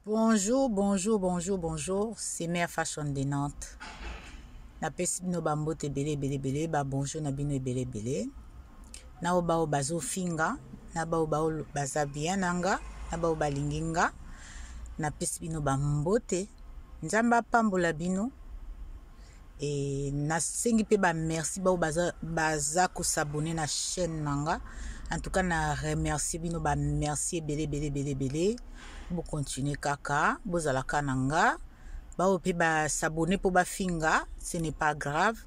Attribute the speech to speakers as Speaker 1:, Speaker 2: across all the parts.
Speaker 1: Bonjour, bonjour, bonjour, bonjour. C'est Mère Fashion de Nantes. Napesi bino ba mbote ebele ebele ebele, ba bonjour na bino ebele ebele. Na oyo baoyo bazofinga, na baoyo baoyo baza bien na nga, na baoyo balingi nga. Napesi bino ba mbote. Nzambe apambola bino. E nasengi mpe ba merci baoyo baza, baza kosabone na chaîne na nga. En tout cas na remercie bino ba merci ebele ebele ebele ebele. Bokontinue kaka, bozala kaka na nga. Baoyo mpe basabone mpo bafinga, ce n'est pas grave.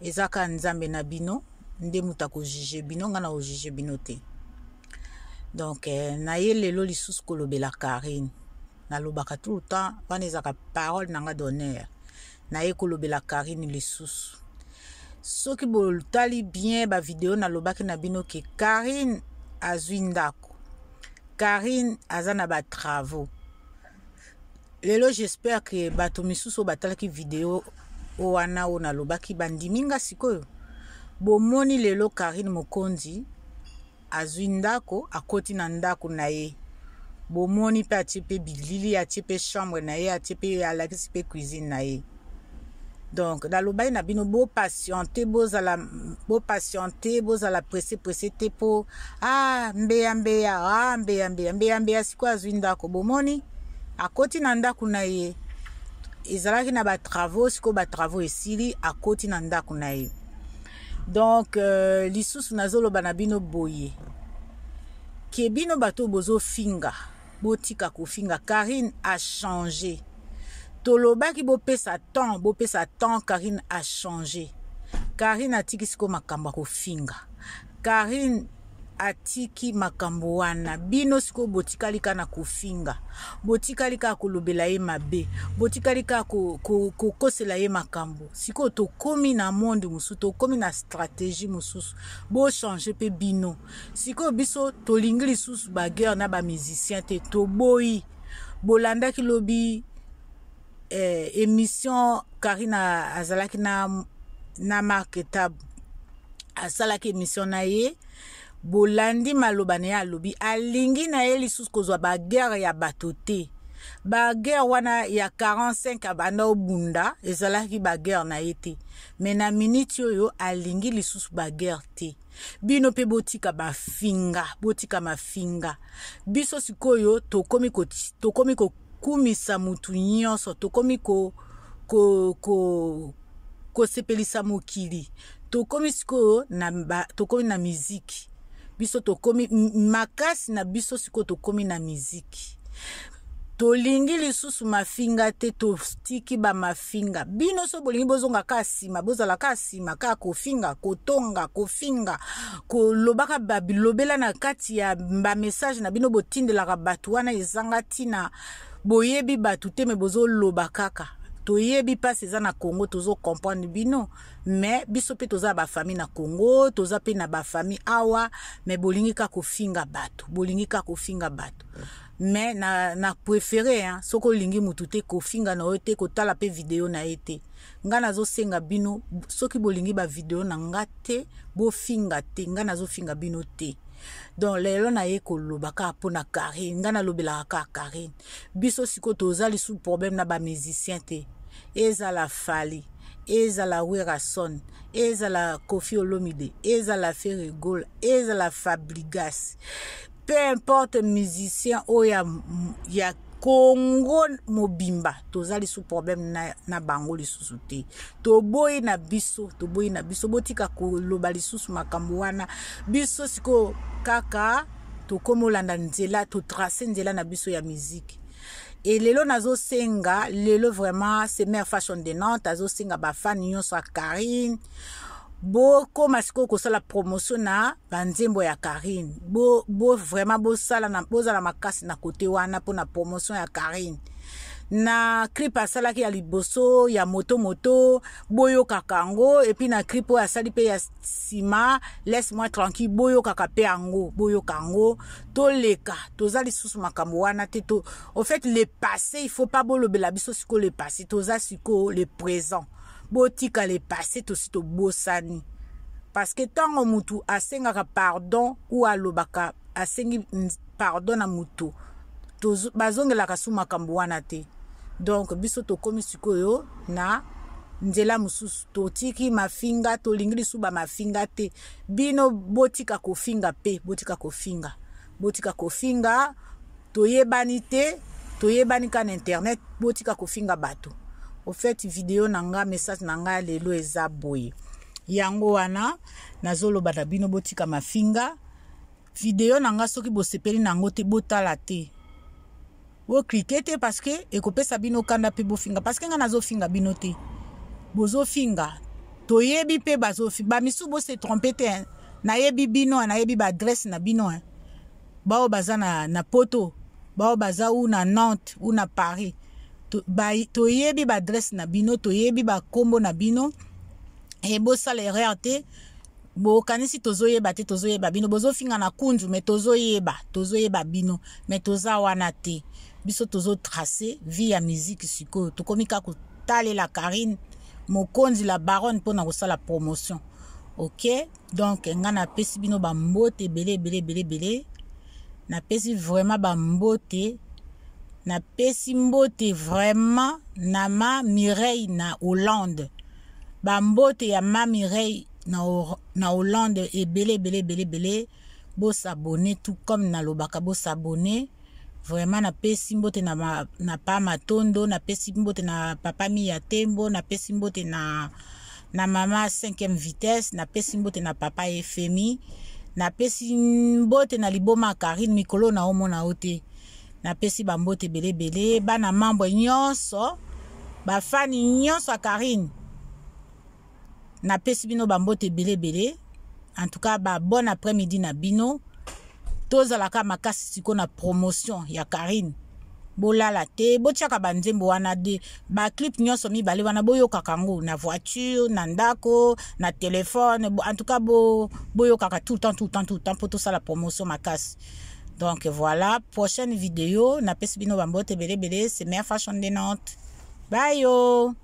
Speaker 1: Eza kaka Nzambe na bino nde moto akojuge bino, nga na kojuge bino te. Donc eh, naye lelo lisusu kolobela Carine. Nalobaka tout le temps, wana ezalaka parole na nga d'honneur. Naye kolobela Carine lisusu. Soki botali bien ba video nalobaki na bino ke Carine azwi ndako. Carine aza na ba travaux. Lelo j'espère que bato misusu oyo batalaki video wana oyo nalobaki bandimi nga sikoyo. Bomoni lelo Carine Mokonzi azwi ndako, akoti na ndako na ye. Bomoni mpe atie mpe bilili, atie mpe chambre na ye, atie mpe alakisi mpe cuisine na ye. Donc nalobaki na bino bo patienter, bozala bo patienter, bozala pressé pressé te po ah mbeya mbeya, ah mbeya mbeya, mbeya mbeya sikoyo azwi ndako. Bomoni akoti na ndako na ye, ezalaki na ba travaux, sikoyo ba travaux esili, akoti na ndako na ye. Donc lisusu nazoloba na bino boye ke bino bato bozofinga, botika kofinga. Carine a changé. Tolobaki bopesa temps, bopesa temps, Carine a changé. Carine atiki sikoyo makambo ya kofinga. Carine atiki makambo wana. Bino sikoyo botikali kaka na kofinga, botikali kaka kolobela ye mabe, botikali kaka kokosela ye makambo. Sikoyo tokomi na monde mosusu, tokomi na stratégie mosusu. Bochange mpe bino. Sikoyo biso tolingi lisusu ba guerre na ba musicien te, toboyi. Bolandaki lobi émission Carine azalaki na Marc Tab, asalaki émission na ye. Bolandi maloba na ye, alobi alingi na ye lisusu kozwa ba guerre ya bato te. Ba guerre wana ya 45 abanda obunda ezalaki ba guerre na ye te, mais na minute oyo alingi lisusu ba guerre te. Bino mpe botika mafinga, botika mafinga. Biso sikoyo tokomi tokomi kokumisa mutu nyonso, tokomi kosepelisa mokili. Tokomi sikoyo na ba, tokomi na miziki. Biso tokomi makasi na biso sikoyo tokomi na miziki. Tolingi lisusu mafinga te, totiki ba mafinga. Bino so bolingi bozonga kaka nsima, bozala kaka nsima, kaka kofinga, kotonga, kofinga, kolobaka ba bilobela na kati ya ba message na bino botindelaka bato wana ezanga ntina. Boyebi bato te me bozoloba kaka. Toyebi mpasi eza na Congo, tozo comprendre bino, mais biso mpe toza na ba famille na Congo, toza mpe na ba famille awa, mais bolingi kaka kofinga bato, bolingi kaka kofinga bato. Mais na préféré hein, soki olingi mutu te kofinga na yo te, kotala pe video na ye te. Nga nazosenga bino, soki bolingi ba video na nga te, bofinga te, nga nazofinga bino te. Donc lelo naye koloba kaka mpona Carine, nga nalobelaka kaka Carine. Biso sikoyo toza lisusu problème na ba musicien te. Ezala Fally, ezala Werrason, ezala Koffi Olomide, ezala Ferre Gola, ezala Fabregas. Peu importe musicien oyo ya Congo mobimba, toza lisusu problème na bango lisusu te. Toboyi na biso, toboyi na biso, botika koloba lisusu makambo wana. Biso sikoyo kaka tokomolanda nzela, totrace nzela na biso ya musique. Et lelo nazosenga, lelo vraiment c'est Mère Fashion de Nantes, azosenga ba fan nyonso ya Carine, bokoma sikoyo kosala promotion na banzembo ya Carine. Bo vraiment bosala na, bozala makasi na kote wana mpona promotion ya Carine. Na clip asalaki ya liboso ya moto moto, boyokaka yango, et puis na clip oyo asali pe ya nsima laisse-moi tranquille, boyokaka pe yango, boyoka yango. Toleka, toza lisusu makambo wana te. To, au fait le passé, il faut pas bolobela biso sikoyo le passé, toza sikoyo le présent. Botika le passé, tosi tobosani. Parce que tango mutu asengaka pardon ou alobaka asengi pardon na mutu, Bazongelaka su makambo wana te. Donc biso tokomi sikoyo na nzela mosusu, totiki mafinga, tolingi lisusu bamafinga te. Bino botika kofinga mpe botika kofinga, botika kofinga. Toyebani te, toyebani kaka na internet. Botika kofinga bato. Au fait, video na nga, message na nga lelo eza boye. Yango wana nazoloba na bino, botika mafinga. Video na nga, soki bosepeli na yango te, botala te, bocliquer te, parce que ekopesa bino kanda mpe bofinga. Parce que nga nazofinga bino te, bozofinga, toyebi mpe bazofinga bamisusu. Bose tromper te, nayebi bino, nayebi baadresse na bino. Bao baza na Poto, bao baza ou na Nantes ou na Paris, toyebi baadresse na bino, toyebi bakombo na bino. E bosala erreur te, bokanisi tozoyeba te. Tozoyeba bino, bozofinga na kunzu, mais tozoyeba, tozoyeba bino, mais toza wana te. Biso tozotrace vie ya musique. Sikoyo tokomi kaka kotalela Karine Mokonzi la Baronne mpona kosala promotion. Ok, donc nga napesi bino bambote ebele ebele ebele ebele. Napesi vraiment bambote, napesi mbote vraiment na ma Mireille na Hollande. Bambote ya ma Mireille na Hollande ebele ebele ebele ebele. Bos'abonner, tout comme nalobaka, bos'abonner vraiment. Napesi mbote na pa Matondo, napesi mbote na papa Miya Tembo, napesi mbote na mama 5e vitesse, napesi mbote na papa Efemi, napesi mbote na liboma Karine. Mikolo na omona yo te, napesi bambote ebele ebele. Bana membre nyonso, bafani nyonso ya Karine, napesi bino bambote ebele ebele. En tout cas, ba bon après-midi na bino. Tozalaka makasi sikoyo na promotion ya Karine. Bolala te, botiaka banzembo wana de baclip nyonso mibale wana, boyokaka yango na voiture, na ndako, na telefone. En tout cas, boyokaka tout le temps, tout le temps, tout le temps, mpo tosala promotion makasi. Donc voilà, prochaine vidéo. Napesi bino bambote ebele ebele. C'est Mère Fashion de Nantes. Bye yo.